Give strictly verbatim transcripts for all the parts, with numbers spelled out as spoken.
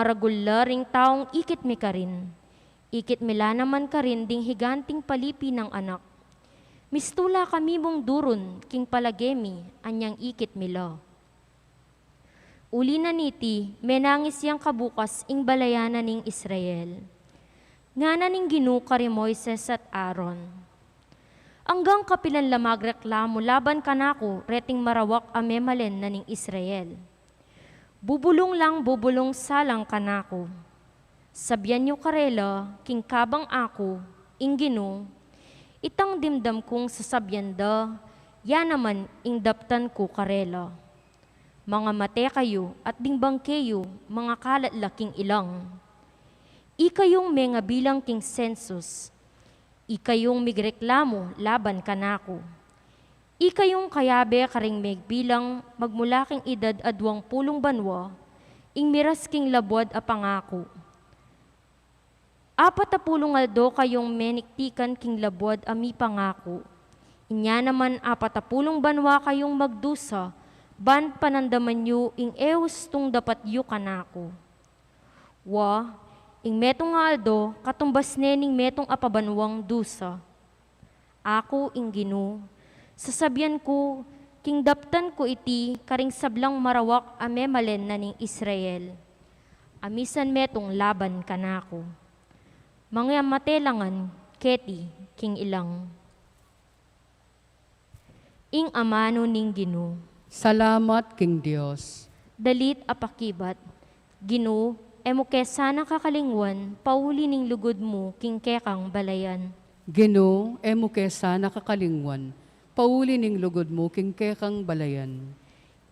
Maragul la ring taung ikit mi karin. Ikit mi la naman karin ding higanting palipi nang anak. Mistula kami mung durun king palage mi, anyang ikit mi la. Uli na niti, menangis yang kabukas ing balayan na ning Israel. Ngana ning Ginu kari Moises at Aaron, "Anggang kapilan la magreklamu laban kanaku reting marawak a memalen na ning Israel? Bubulung lang bubulung salang kanaku. Sabian yu karela king kabang aku, ing Ginu, itang dimdam kung sasabian da, ya naman ing daptan ku karela. Mangamate kayu at ding bangke yu, mangakalat la king ilang. Ikayung mengabilang king sensus, ikayung migreklamu laban kanaku. Ikayung kayabe karing megbilang magmula king idad a duang pulung banua, ing miras king labuad a pangaku. Apat a pulung aldo kayung meniktikan king labuad a mipangaku. Inya naman apat a pulung banua kayung magdusa, ban panandaman yu ing e ustung dapat yu kanaku. Wa, ing metung a aldo, katumbas ne ning metung a pabanuang dusa. Aku ing Ginu, sasabian ku, king daptan ku iti karing sablang marawak a memalen na ning Israel, a misan metung laban kanaku. Mangyamate la ngan keti king ilang." Ing amanu ning Ginu. Salamat king Dios. Dalit a pakibat. Ginu, e mu ke sana kakalingwan, pauli ning lugud mu king kekang balayan. Ginu, e mu ke sana kakalingwan, pauli ning lugud mu king kekang balayan.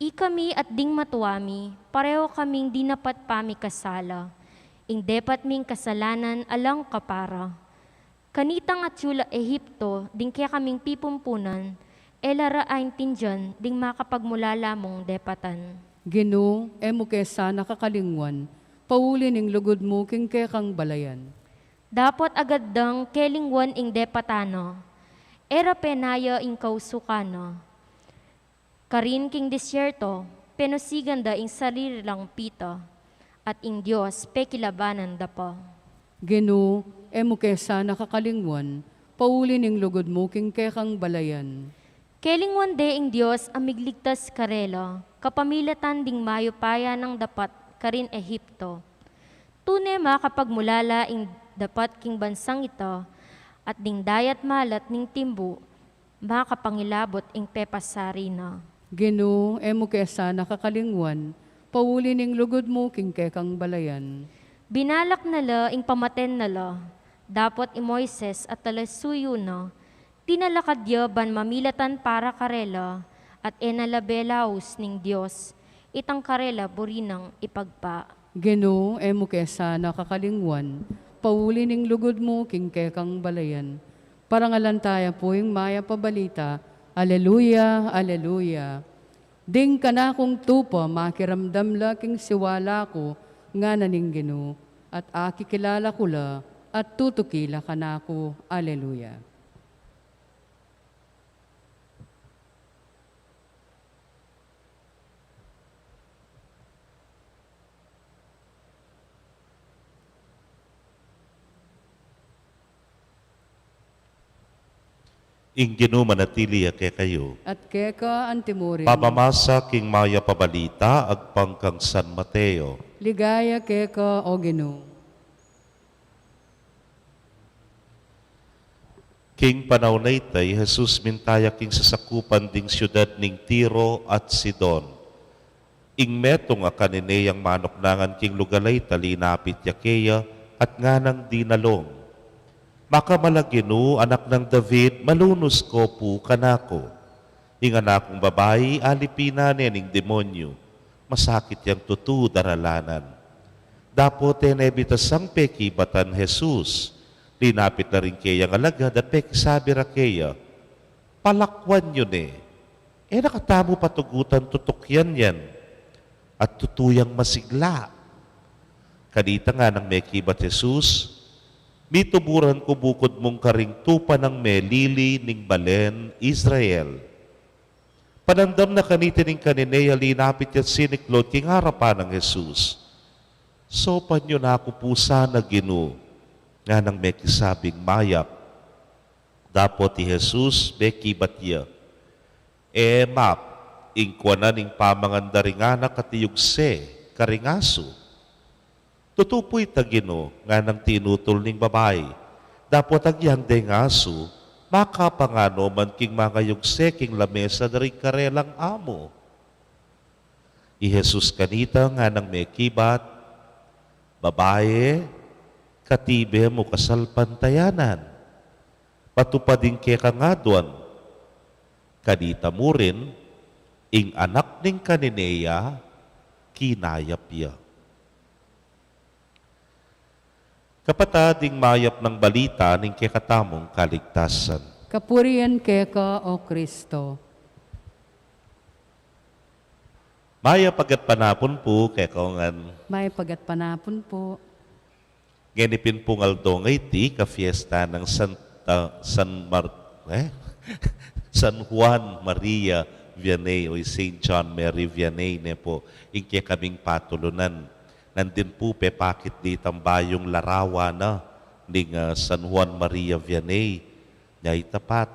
Ikami at ding matua mi, pareho kaming dinapat pamikasala. Ing depat ming kasalanan alang kapara. Kanitang atyu la Ehipto, ding kekaming pipumpunan, e la ra aintindian ding makapagmulala mung depatan. Ginu, e mu ke sana kakalingwan, pauli ning lugud mu king kekang balayan. Dapot agad dang kelingwan ing depatan na, e ra penaya ing kausukan na. Karin king disyerto, penusigan da ing sarili lang pita, at ing Dios pekilabanan da pa. Ginu, e mu ke sana kakalingwan, pauli ning lugud mu king kekang balayan. Kelingwan de ing Dios a migligtas karela, kapamilatan ding mayupaya nang dapat karin Ehipto. Tune makapagmulala ing dapat king bansang ita, at ding dayat malat ning timbu, makapangilabot ing pepasari na. Ginu, e mu ke sana kakalingwan, pauli ning lugud mu king kekang balayan. Binalak na la ing pamaten na la, dapot i Moises a talasuyu na, tinalakad ya ban mamilatan para karela, at e na la belaus ning Dios, itang karela buri nang ipagpa. Ginu, e mu ke sana kakalingwan, pauli ning lugud mu king kekang balayan. Parangalan taya pu ing mayap a balita. Aleluya, aleluya. Ding kanakung tupa makiramdam la king siwala ku, ngana ning Ginu, at akikilala ku la, at tutuki la kanaku. Aleluya. Ing Ginu manatili ya kekayu. At keka antimurin. Pamamasa king mayap a balita agpang kang San Mateo. Ligaya keka, O Ginu. King panaun a ita, i Jesus mintaya king sasakupan ding siudad ning Tiro at Sidon. Ing metung a Kananeyang manuknangan king lugal a ita linapit ya keya at nganang dinalung, "Makamala, Ginu, Anak nang David, malunus ko pu kanaku. Ing anak kung babai alipinan ne ning demonyu, masakit yang tutu daralanan." Dapot e ne bitasang pekibatan Jesus. Linapit la ring keyang alagad at pekisabi ra keya, "Palakwan yu ne. E na katamu patugutan tutukyan yan, at tutu yang masigla." Kanita nganang mekibat Jesus, "Mituburan ku bukud mung karing tupa nang melili ning balen Israel." Panandam na kaniti ning Kananea, linapit ya at siniklaud king arapan nang Jesus. Saupan yu na ku pu sana, Ginu, nganang mekisabing mayap. Dapot i Jesus mekibat ya, E map ing kuanan ing pamangan da ring anak at iyugse karing asu. Tutu pu ita, Ginu, nganang tinutul ning babai. Dapot agyang deng asu, makapanganu man king mangayugse king lamesa da ring karelang amu. I Jesus kanita nganang mekibat, Babai, katibe mu kasalpantayanan, patupad ing kekang aduan. Kanita murin, ing anak ning kanine ya, kinayap ya. Kapatad, ing mayap nang balita ning kekatamung kaligtasan. Kapurian keka, O Kristo. Mayap a gatpanapun pu kekayu ngan. Mayap a gatpanapun pu. Ngeni pin pung aldo ngeni iti kapiesta nang Santa, San Mar-, eh? San Juan Maria Vianney o i Saint John Mary Vianney, ne pu, ing kekaming patulunan. Nandin pu pepakit ditang bayung larawan na ning, ah, San Juan Maria Vianney. Nya ita, Pat,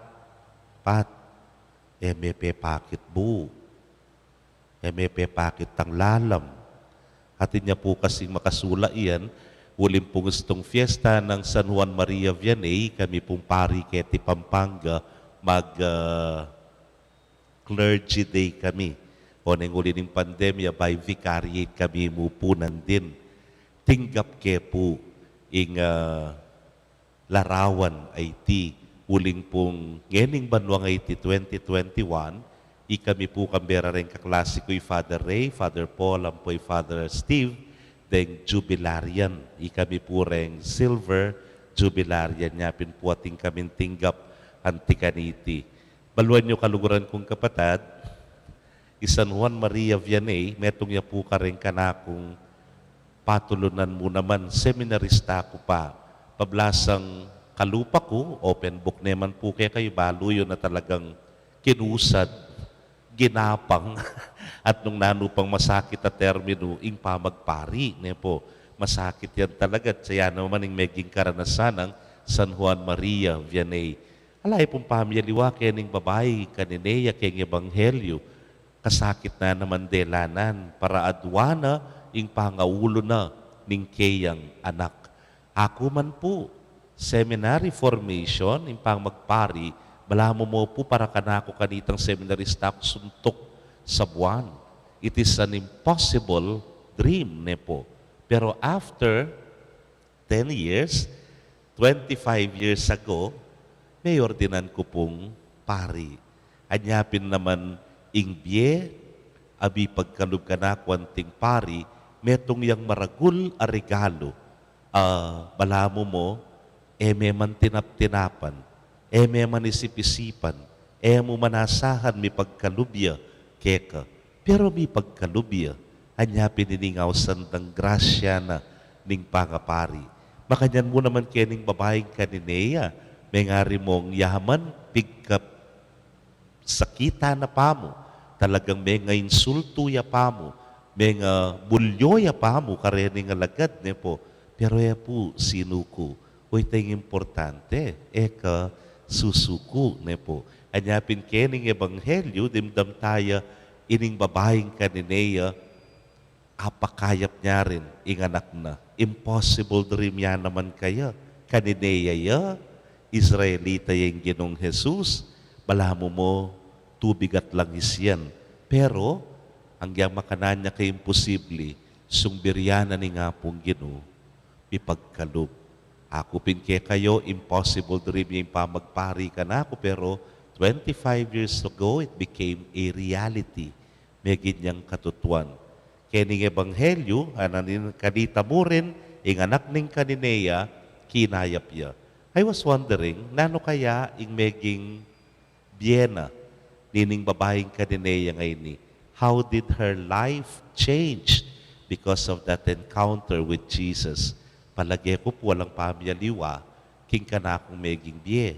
Pat, e me pepakit bu. E me pepakit tang lalam. Atin ya pu kasing makasula yan, uling pung istung fiesta nang San Juan Maria Vianney, kami pung pari keti Pampanga, mag, ah, clergy day kami. Oneng uli ning pandemya, by vicariate kami mu pu nandin. Tinggap ke pu ing, ah, larawan a iti, uling pung ngening banua a iti twenty twenty-one, ikami pu kang bera reng kaklasi ku, i Father Ray, Father Paul, ampo i Father Steve, deng jubilarian, ikami pu reng silver jubilarian, nya pin pu atin kaming tinggap anti kaniti. Baluan yu kaluguran kung kapatad, i San Juan Maria Vianney, metung ya pu kareng kanakung patulunan mu naman, seminarista ku pa. Pablasang kalupa ku, open book ne man pu kekayu, balu yu na talagang kinusad, ginapang, at nung nanu pang masakit a terminu, ing pamagpari, ne pu. Masakit yan talaga, at siya naman ing meging karanasan nang San Juan Maria Vianney. Ala ya pung pamialiwa kening babai kanine ya keng ebanghelyu, kasakit na naman dela nan, para aduan na ing pangaulu na ning keyang anak. Aku man pu, seminary formation, ing pamagpari, balamu mu pu para kanaku kanitang seminarista ku suntuk sa buwan. It is an impossible dream, ne pu. Pero after ten years, twenty-five years ago, meordinan ku pung pari. Anya pin naman ing bie a mipagkalub kanaku anting pari, metung yang maragul a regalu. Ah, balamu mu, e me man tinap-tinapan, e me man isip-isipan, e mu man asahan mipagkalub ya keka. Pero mipagkalub ya, anya pin ining ausan dang grasya na ning pangapari. Makanyan mu naman kening babaing kanine ya, mengari mung yaman, pigkap sakitan na pamu, talagang mengainsultu ya pamu, mengabulyo ya pamu kareng alagad, ne pu. Pero e pu sinuku, o ita ing importante, e ka susuku, ne pu. Anya pin kening ebanghelyu, dimdam taya ining babaing kanine ya, apakayap nya rin ing anak na. Impossible dream ya naman kaya. Kanine ya ya, Israelita ya ing Ginung Jesus, balamu mu, tubigat lang isyan. Pero, agyang makanyan ya kaimposible, sung biri ya na ning Apung Ginu, mipagkalub. Aku pin kekayu, impossible dream ya ing pamagpari kanaku, pero twenty-five years ago, it became a reality. Meging yang katutuan. Kening ebanghelyu, anan kanita murin, ing anak ning kanine ya, kinayap ya. I was wondering, nanu kaya ing meging bie na nining babaing kanine ya ngeni? How did her life change because of that encounter with Jesus? Palage ku pu alang pamialiwa king kanakung meging bie.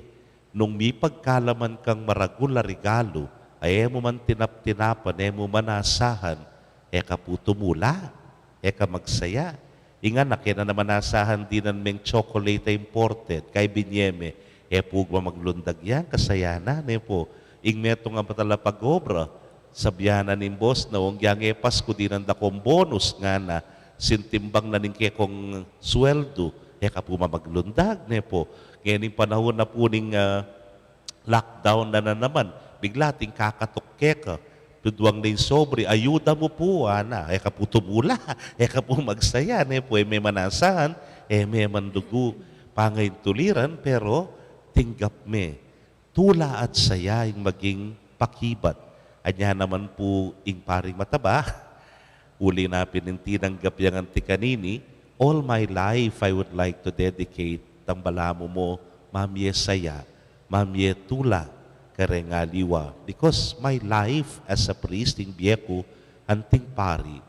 Nung mipagkalaman kang maragul a regalu, a e mu man tinap-tinapan, e mu man asahan, e ka pu tumula, e ka magsaya. Ing anak e na naman asahan dinan meng chocolate a imported, kaya binie me, e pu ba maglundag yang kasayanan, e pu. Ing metung a matalapag-obra, sabian na ning boss na, "Ong yang e Pasku dinan da kong bonus," ngana, "sintimbang na ning kekong sweldu, e ka pu mamaglundag, ne pu." Ngening panahun na pu ning, ah, lockdown na, na naman, bigla ating kakatuk keka, tuduang na ing sobre, "Ayuda mu pu," ana, e ka pu tumula, e ka pu magsaya, ne pu, e me man asahan, e me man dugu, pangaintuliran, pero tinggap me. Tula at saya ing maging pakibat. Anya naman pu ing paring mataba, uli na pin ing tinanggap yang anti kanini, "All my life I would like to dedicate," tambala mu mo, mamie saya, mamie tula, kareng aliwa. Because my life as a priest, ing bie ku anting pari,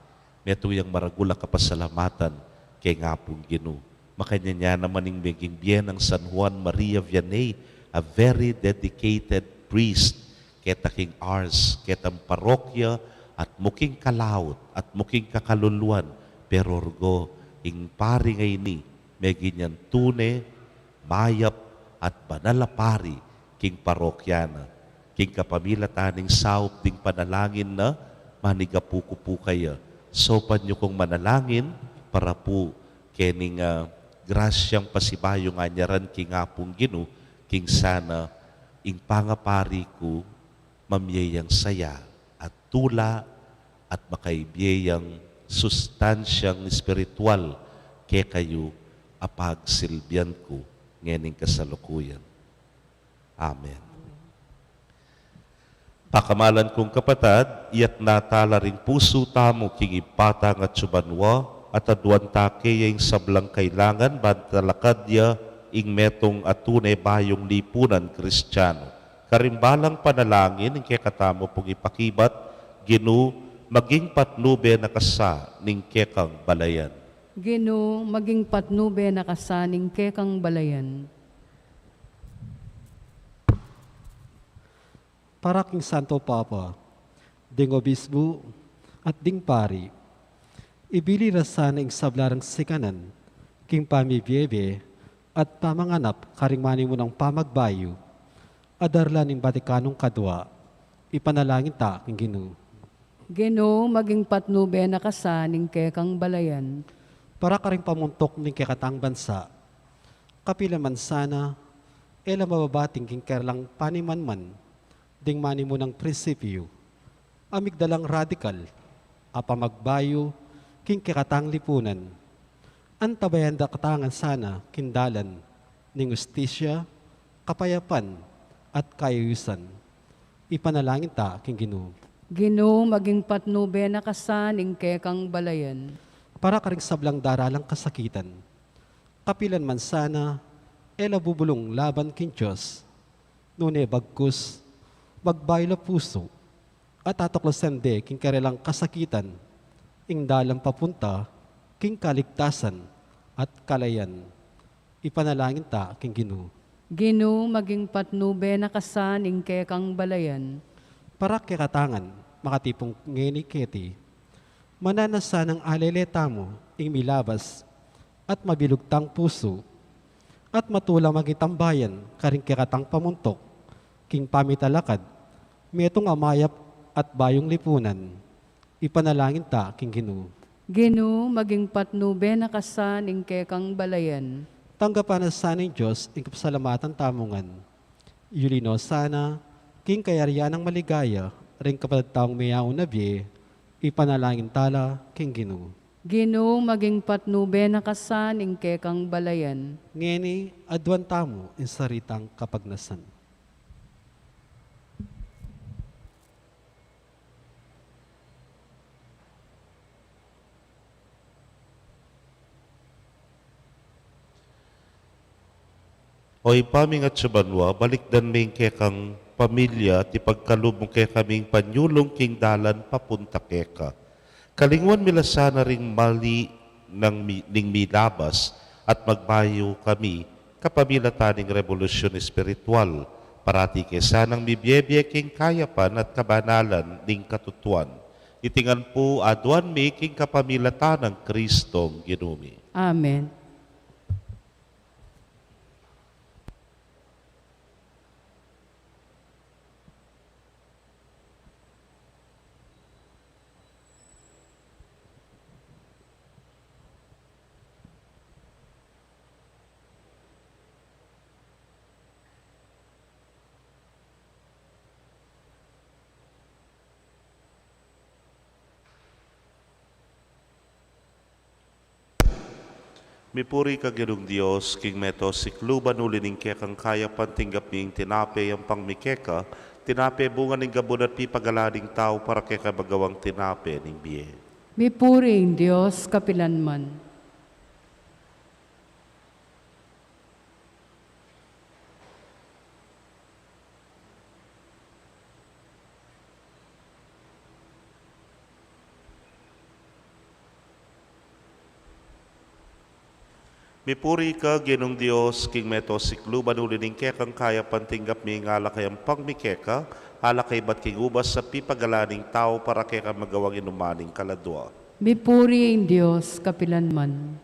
metung yang maragul a kapasalamatan keng Apung Ginu. Makanyan ya naman ing meging bie nang San Juan Maria Vianney, a very dedicated priest, keta king Ars, ketang parokya, at muking kalaut, at muking kakaluluan, pero rugo, ing pari ngeni, meging yang tune, mayap, at banal a pari, king parokya na. King kapamilatan ning saup ding panalangin na, manigapu ku pu kaya. Saupan yu kung manalangin, para pu, kening, ah, grasyang pasibayu ngan ya ran king Apung Ginu, king sana, ing pangapari ku, mamie yang saya, at tula, at makaibie yang sustansyang espiritual, kekayu, a pagsilbian ku, ngening kasalukuyan. Amen. Pakamalan kung kapatad, iyatas tala ring pusu tamu king Ibpa tang atsu banua, at aduan ta keya ing sablang kailangan, ban talakad ya ing metung a tune bayung lipunan Kristiano. Karing balang panalangin, ing kekatamu pung ipakibat, Ginu, maging patnube na ka sa ning kekang balayan. Ginu, maging patnube na ka sa ning kekang balayan. Para king Santo Papa, ding Obispu, at ding pari, ibili ra sana ing sabla rang sikanan, king pamibiebe, at pamanganap karing manimunang pamagbayu, a darla ning Batikanong kadua, ipanalangin ta king Ginu. Ginu, maging patnube na ka sa ning kekang balayan. Para karing pamuntuk ning kekatang bansa, kapilan man sana, e la mababating king karelang panimanman, ding manimunang prinsipyu, a migdalang radikal a pamagbayu king kekatang lipunan. Antabayan da kata ngan sana king dalan ning ustisya, kapayapan, at kaayusan. Ipanalangin ta king Ginu. Ginu, maging patnube na ka sa ning kekang balayan. Para karing sablang daralang kasakitan, kapilan man sana, e la bubulung laban king Dios, nune bagkus, magbayu la pusu, at atuklusan de king karelang kasakitan, ing dalan papunta king kaligtasan at kalayan. Ipanalangin ta king Ginu. Ginu, maging patnube na ka sa ning kekang balayan. Para kekatang ngan, makatipun ngeni keti, mananu na sanang alele tamu ing milabas at mabilug tang pusu, at matulang maging tambayan karing kekatang pamuntuk king pamitalakad, metung a mayap at bayung lipunan. Ipanalangin ta king Ginu. Ginu, maging patnube na ka sa ning kekang balayan. Tanggapan na sa ning Dios ing kapasalamatan tamu ngan. Yuli no sana king kayarian nang maligaya ring kapatad tamung meyaun a bie. Ipanalangin ta la king Ginu. Ginu, maging patnube na ka sa ning kekang balayan. Ngeni, aduan tamu ing sarili tang kapagnasan. O Ibpa ming atsu banua, balikdan me ing kekang pamilya at ipagkalub mu kekaming panyulung king dalan papunta keka. Kalinguan mi la sana ring mali nang mi-, ning milabas at magbayu kami kapamilatan ning rebolusyon espiritual. Parati ke sanang mibiebie king kayapan at kabanalan ning katutuan. Iti ngan pu aduan mi king kapamilatan nang Kristong Ginu mi. Amen. Mipuri ka Ginung Dios, king meto sikluban uli ning kekang kayapan tinggap mi ing tinape, yampang mi keka, tinape bunga ning gabun at pipagalan ning tau, para keka magawang tinape ning bie. Mipuri ing Dios kapilan man. Mipuri ka Ginung Dios, king meto sikluban uli ning kekang kayapan tinggap mi ing alak a yampang mi keka, alak a ibat king ubas a pipagalan ning tau, para keka magawang inuman ning kaladua. Mipuri ing Dios kapilan man.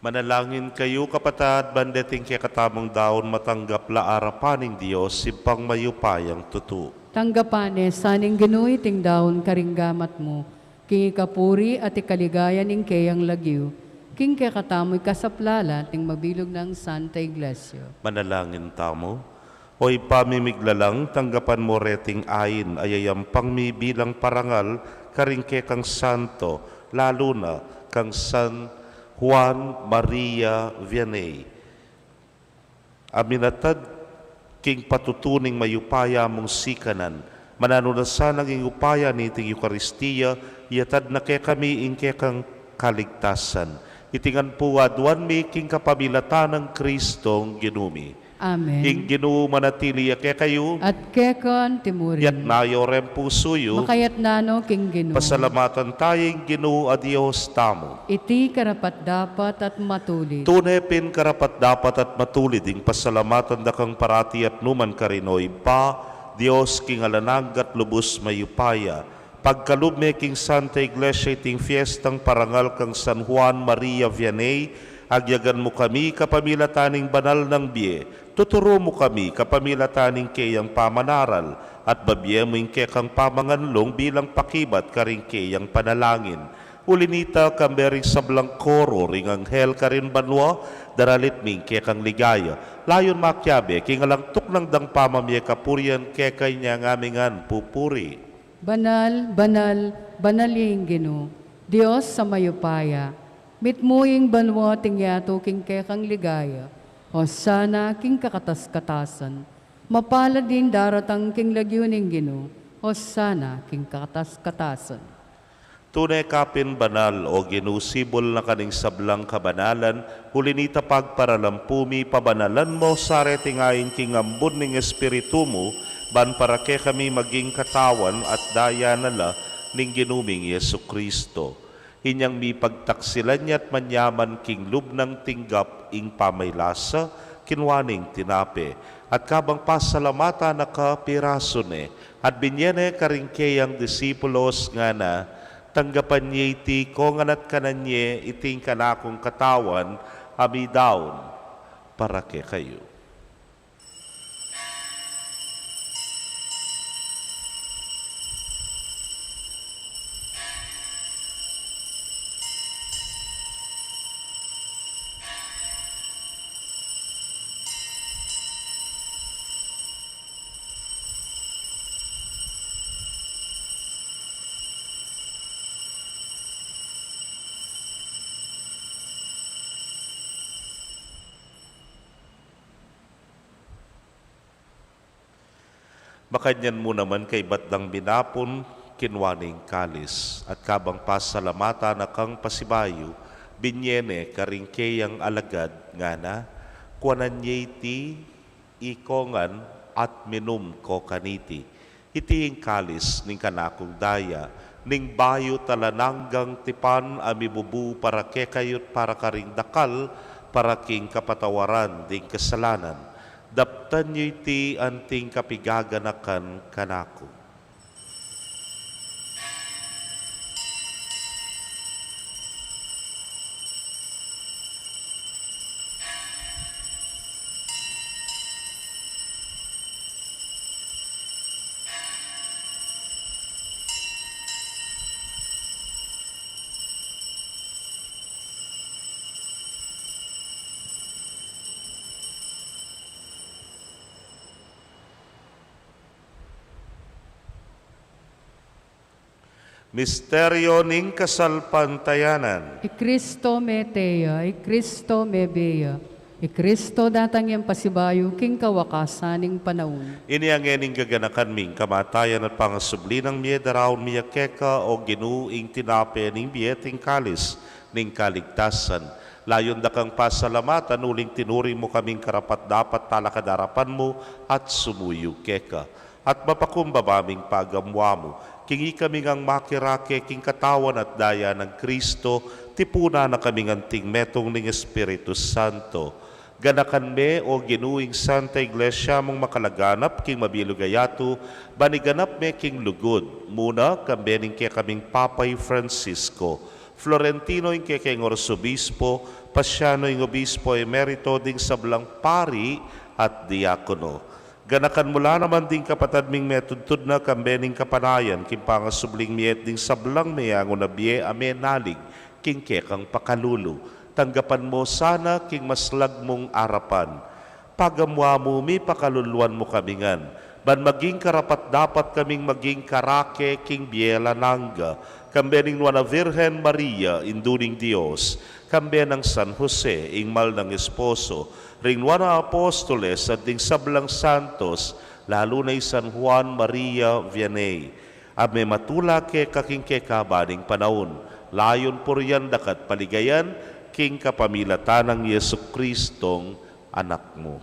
Manalangin kayu, kapatad, ban deting kekatamung daun matanggap la arapan ning Dios, Ibpang mayupayang tutu. Tanggapan ne sa ning Ginu iting daun karing gamat mu, king ikapuri at ikaligaya ning keyang lagyu, king kekatamu ikasaplala at ning mabilug nang Santa Iglesia. Manalangin tamu. O Ibpa mi miglalang, tanggapan mu reting ain a yayampang mi bilang parangal karing kekang santo, lalu na kang San Juan Maria Vianney, a minatad king patutu ning mayupaya mung sikanan. Mananu na sanang ing upaya niting Eukaristia, iyatad na kekami ing kekang kaligtasan. Iti ngan pu aduan mi king kapamilatan nang Kristong Ginu mi. Amen. Ing Ginu manatili ya kekayu. At keka anti murin. Itas yu reng pusu yu. Makaitas no king Ginu. Pasalamatan taya ing Ginu a Dios tamu. Iti karapat-dapat at matulid. Tune pin karapat-dapat at matulid ing pasalamatan da kang parati at nukarin man, O Ibpa, Dios king alang angga at lubus mayupaya. Pagkalub me king Santa Iglesia iting fiestang parangal kang San Juan Maria Vianney, agyagan mu kami kapamilatan ning banal nang bie. Tuturu mu kami kapamilatan ning keyang pamanaral, at babie mu ing kekang pamanganlung bilang pakibat karing keyang panalangin. Uli nita, kambe ring sablang koro ring anghel karin banua, daralit mi ing kekang ligaya. Layun makiabe king alang tuknang dang pamamie kapurian keka, inya ngan pupuri. Banal, banal, banal ya ing Ginu, Dios a mayupaya. Mitmu ing banua at ing yatu king kekang ligaya. Hosana king kakatas-katasan. Mapalad ding daratang king lagyu ning Ginu. Hosana king kakatas-katasan. Tune ka pin banal, O Ginu, sibul na ka ning sablang kabanalan, uli nita pagparalampu mi, pabanalan mu sa reting ain king ambun ning Espiritu mu, ban para kekami maging katawan at daya na la ning Ginu ming Jesucristo. Inyang mipagtaksilan ya at manyaman king lub nang tinggap ing pamaylasa, kinua ne ing tinape, at kabang pasalamatan na ka, pirasu ne, at binie ne karing keyang disipulos, ngana, tanggapan ye iti kongan at kanan ye, iti ing kanakung katawan a midaun para kekayu. Makanyan mu naman kaybat dang minapun, kinua ne ing kalis, at kabang pasalamatan na kang pasibayu, binie ne karing keyang alagad, ngana, Kuanan ye iti, ikongan, at minum ko kaniti. Iti ing kalis ning kanakung daya, ning bayu't alang anggang tipan a mibubu para kekayu't para karing dakal, para king kapatawaran ding kasalanan. Daptan yu iti anting kapigaganakan kanaku. Misteryo ning kasalpantayanan. I Kristo mete ya, i Kristo mebie ya, i Kristo datang yang pasibayu king kawakasan ning panaun. Ini a ngeni ing gaganakan mi, ing kamatayan at pangasubli nang mie, daraun mi ya keka, o Ginu, ing tinape ning bie at ing kalis ning kaligtasan. Layun da kang pasalamatan uling tinuring mu kaming karapat-dapat talakad king arapan mu at sumuyu keka. At mapakumbaba ming pagamuan mu, king ikami ngang makirake king katawan at daya nang Kristo, tipunan na kaming anting metung ning Espiritu Santo. Ganakan me, o Ginu, ing Santa Iglesia mung makalaganap king mabilug a yatu, ban iganap me king lugud, muna kambe ning kekaming Papa i Francisco, Florentino ing kekeng Arsobispo, Pasiano ing Obispo Emerito, ding sablang pari at diakono. Ganakan mu la naman ding kapatad ming metudtud na kambe ning kapanayan king pangasubling mie at ding sablang meangu na bie a menalig king kekang pakalulu. Tanggapan mu sana king maslag mung arapan. Pagamuan mu mi, pakaluluan mu kami ngan, ban maging karapat-dapat kaming maging karake king bie alang angga, kambe ning Nuan a Virgen Maria, Indu ning Dios, kambe nang San Jose, ing mal nang esposo, ring nuan a apostoles at ding sablang santos, lalu na i San Juan Maria Vianney, a mematula keka king kekaban ning panaun, layun purian daka at paligayan, king kapamilatan nang Jesucristong Anak mu.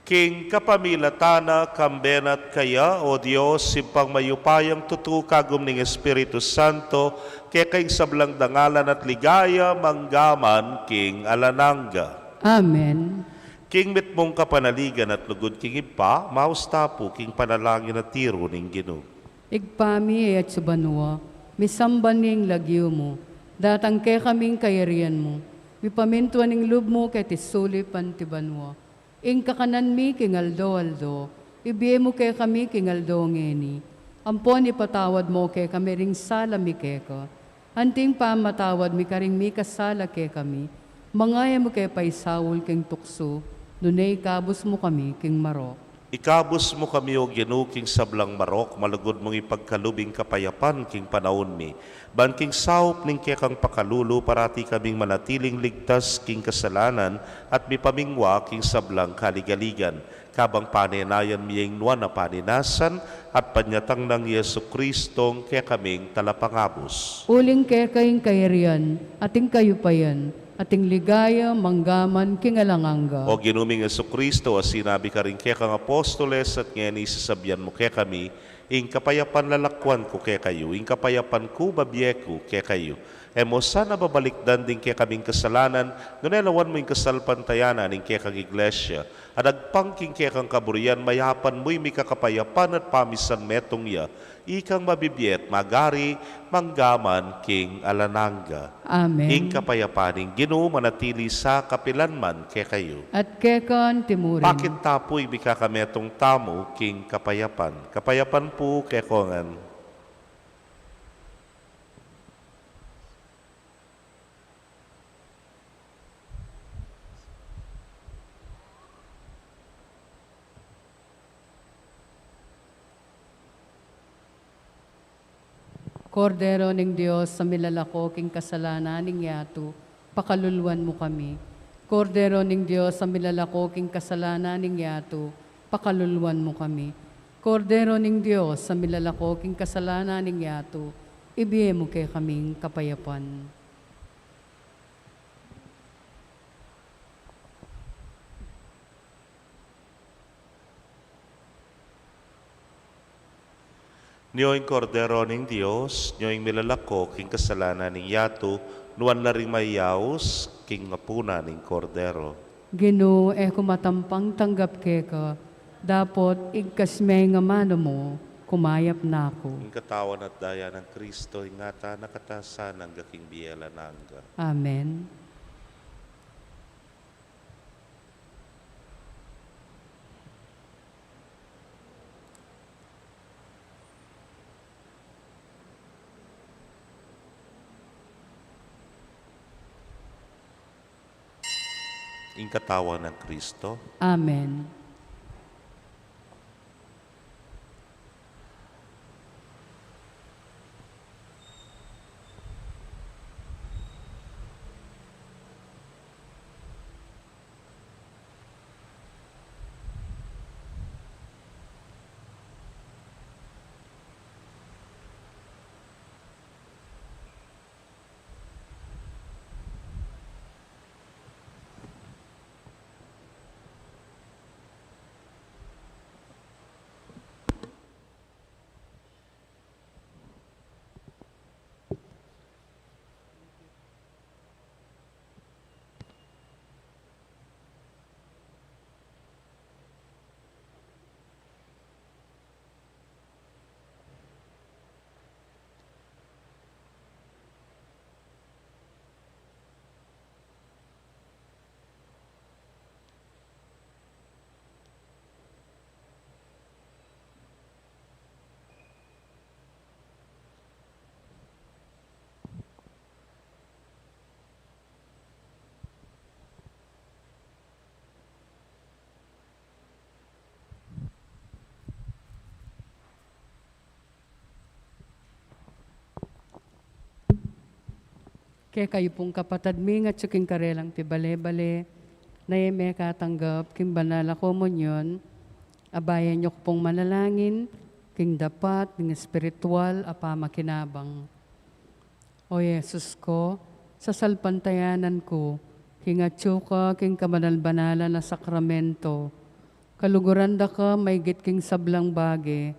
King kapamilatan na, kambe na at kaya, o Dios, Ibpang mayupayang tutu, kagum ning Espiritu Santo, keka ing sablang dangalan at ligaya, mangga man king alang angga. Amen. King mitmung kapanaligan at lugud king Ibpa, maus ta pu king panalangin a tiru ning Ginu. Ibpa mi, atsu ka banua, misamban ya ing lagyu mu, datang kekami ing kayarian mu, mipamintuan ing lub mu keti sulip anti banua. Ing kakanan mi king aldo-aldo, ibie mu kekami king aldo ngeni. Ampon ipatawad mu kekami ring sala mi keka, anti ing pamamatawad mi karing mikasala kekami. Manga e mu ke paisaul king tuksu, nune ikabus mu kami king marok. Ikabus mu kami, o Ginu, king sablang marok, malugud mung ipagkalub ing kapayapan king panaun mi. Ban king saup ning kekang pakalulu, parati kaming manatiling ligtas king kasalanan at mipamingwa king sablang kaligaligan. Kabang panenayan mi ing nuan a paninasan at panyatang nang Jesucristong kekaming Talapangabus. Uling keka ing kayarian, at ing kayupayan, at ing ligaya, mangga man king alang angga. O Ginu ming Jesucristo, a sinabi karing kekang apostoles, at ngeni sasabian mu kekami, ing kapayapan lalakuan ku kekayu, ing kapayapan ku babie ku kekayu. E mu sana babalikdan ding kekaming kasalanan, nune lawan mu ing kasalpantayanan ning kekang Iglesia, a dagpang king kekang kaburian, mayapan mu ing mikakapayapan at pamisan metung ya, ikang mabibie at magari, mangga man king alang angga. Amen. Ing kapayapan ning Ginu manatili sa kapilan man kekayu. At keka anti murin. Pakit ta pu ing mikakametung tamu king kapayapan. Kapayapan pu kekongan. Kordero ning Dios, a milalako king kasalanan ning yatu, pakaluluan mu kami. Kordero ning Dios, a milalako king kasalanan ning yatu, pakaluluan mu kami. Kordero ning Dios, a milalako king kasalanan ning yatu, ibie mu kekaming kapayapan. Nyo ing Kordero ning Dios, nyo ing milalako king kasalanan ning yatu, nuan la ring mayaus king apunan ning Kordero. Ginu, e ku matampang tanggap keka, dapot igkas me ing amanu mu, kumayap na ku. Ing katawan at daya nang Kristo, ingatan na katasan angga king bie alang angga. Amen. Ing katawan nang Kristo. Amen. Kekayu pung kapatad mi, ngan atyu king karelang pibale-bale, na e mekatanggap king banal a komunyon, abayan yu ku pung manalangin king dapat ning espiritual a pamakinabang. O Jesus ku, sasalpantayanan ku king atyu ka king kabanal-banalan a sakramento, kaluguran da ka maigit king sablang bage,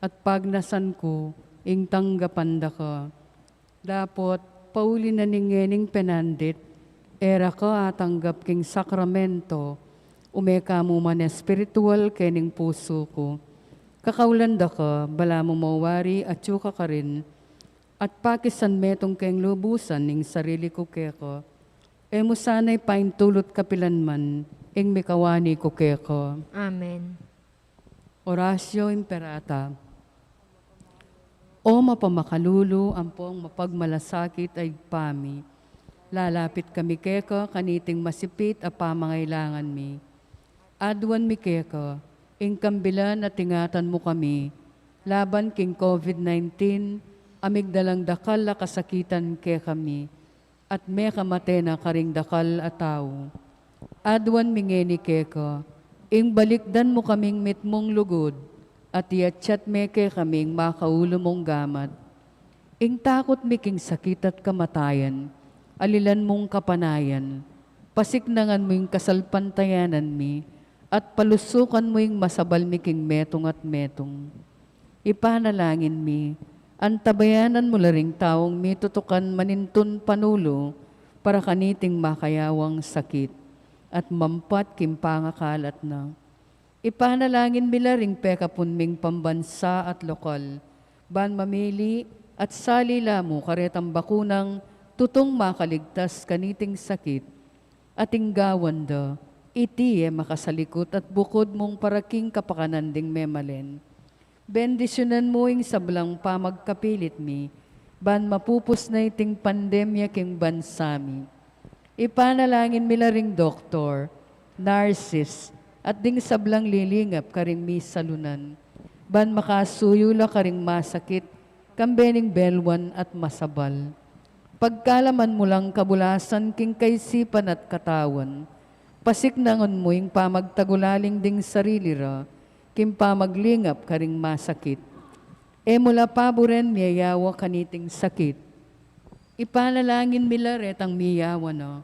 at pagnasan ku ing tanggapan da ka. Dapot, pauli na ning ngening penandit, e ra ka atanggap king sakramento, ume ka mu man espiritual kening pusu ku. Kakaulan da ka, balamu mawari atyu ka karin, at pakisan metung keng lubusan ing sarili ku keka. E mu sana ipaintulut kapilan man ing mikawani ku keka. Amen. Oratio Imperata. O mapamakalulu ampong mapagmalasakit a Ibpa mi, lalapit kami keka kaniting masipit a pamangailangan mi. Aduan mi keka ing kambilan at ingatan mu kami laban king COVID nineteen a migdalang dakal a kasakitan kekami at mekamate na karing dakal a tau. Aduan mi ngeni keka ing balikdan mu kaming mitmung lugud at iatyat me kekaming makaulu mung gamat. Ing takut mi king sakit at kamatayan, alilan mung kapanayan, pasiknangan mu ing kasalpantayanan mi, at palusukan mu ing masabal mi king metung at metung. Ipanalangin mi, antabayanan mu la ring taung mitutukan manintun panulu para kaniting makayawang sakit, at mampat king pangakalat na. Ipanalangin mi la ring pekapun ming pambansa at lokal, ban mamili at sali la mu karetang bakunang tutung makaligtas kaniting sakit, at ing gawan da, iti e makasalikut at bukud mung para king kapakanan ding memalen. Bendisyunan mu ing sablang pamagkapilit mi, ban mapupus na iting pandemya king bansa mi. Ipanalangin mi la ring doktor, narsis, at ding sablang lilingap karing misalunan, ban makasuyu la karing masakit, kambe ning belwan at masabal. Pagkalaman mu lang kabulasan king kaisipan at katawan, pasiknangan mu ing pamagtagulaling ding sarili ra, king pamaglingap karing masakit. E mu la paburen miyayawa kaniting sakit. Ipanalangin mi la retang miyawa na,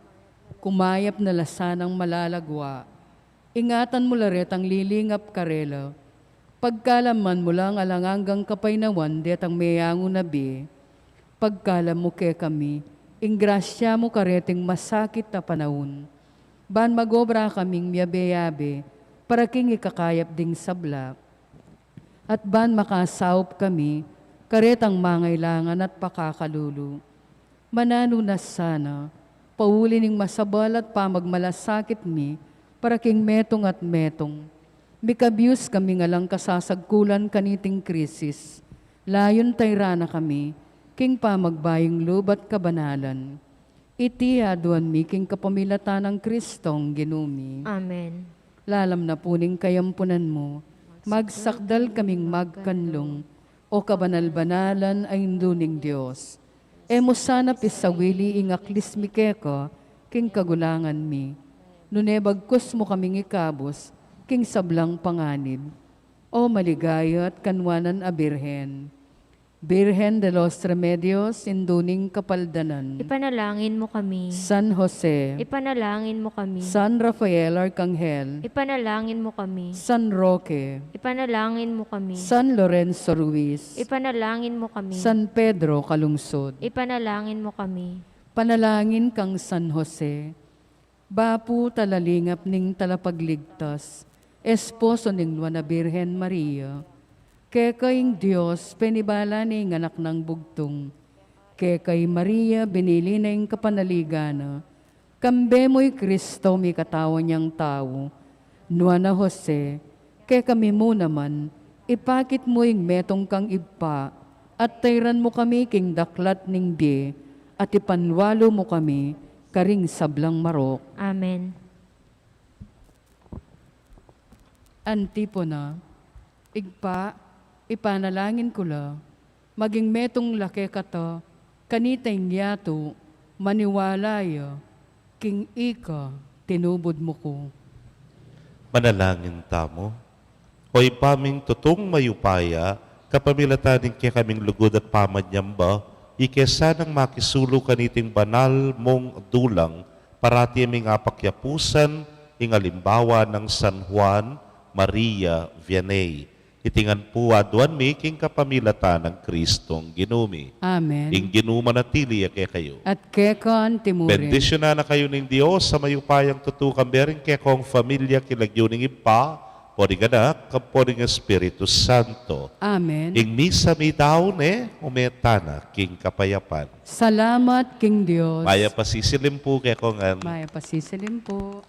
kumayap na la sanang malalagwa. Ingatan mu la retang lilingap karela, Pagkalam man mu lang alang anggang kapaynawan detang meyangu na bie. Pagkalam mu kekami ing grasya mu kareting masakit a panaun. Ban mag-obra kaming miyabe-yabe para king ikakayap ding sabla. At ban makasaup kami karetang mangailangan at pakakalulu. Mananu na sana, pauli ning masabal at pamagmalasakit mi para king metung at metung. Mikabius kami alang kasasagkulan kaniting krisis. Layun tayran na kami king pamagbayung lub at kabanalan. Iti aduan mi king kapamilatan nang Kristong Ginu mi. Amen. Lalam na pu ning kayampunan mu, magsakdal kaming magkanlung, O kabanal-banalan a Indu ning Dios. E mu sana pisawili ing aklis mi keka king kagulangan mi, nune bagkus mu kaming ikabus king sablang panganib. O maligaya at kanwanan a Birhen, Birhen de los Remedios, Indu ning Kapaldanan. Ipanalangin mu kami. San Jose. Ipanalangin mu kami. San Rafael Arcangel. Ipanalangin mu kami. San Roque. Ipanalangin mu kami. San Lorenzo Ruiz. Ipanalangin mu kami. San Pedro Calungsod. Ipanalangin mu kami. Panalangin kang San Jose, bapu talalingap ning Talapagligtas, esposo ning Nuan a Birhen Maria. Keka ing Dios penibala ne ing Anak nang Bugtung. Keka i Maria binili na ing kapanaligan na. Kambe mu i Kristo mikatawan yang tau. Nuan a Jose, kekami mu naman, ipakit mu ing metung kang Ibpa, at tayran mu kami king daklat ning bie, at ipanwalu mu kami karing sablang marok. Amen. Antipona. Ibpa, ipanalangin ku la, maging metung la kekata kanita ing yatu, maniwala ya king ika tinubud mu ku. Manalangin tamu. O Ibpa ming tutung mayupaya, kapamilatan ning kekaming lugud at pamanyamba, ike sanang makisulu kaniting banal mung dulang, parati ming apakyapusan ing alimbawa nang San Juan Maria Vianney. Iti ngan pu aduan mi king kapamilatan nang Kristong Ginu mi. Amen. Ing Ginu manatili ya kekayu. At keka antimurin. Bendisyunan na kayu ning Dios a mayupayang tutu, kambe ring kekong familia, king lagyu ning Ibpa, ampo ning Anak, ampo ning Espiritu Santo. Amen. Ing misa mitaun ne, ume tana king kapayapan. Salamat king Dios. Mayap a sisilim pu kekongan. Mayap a sisilim pu.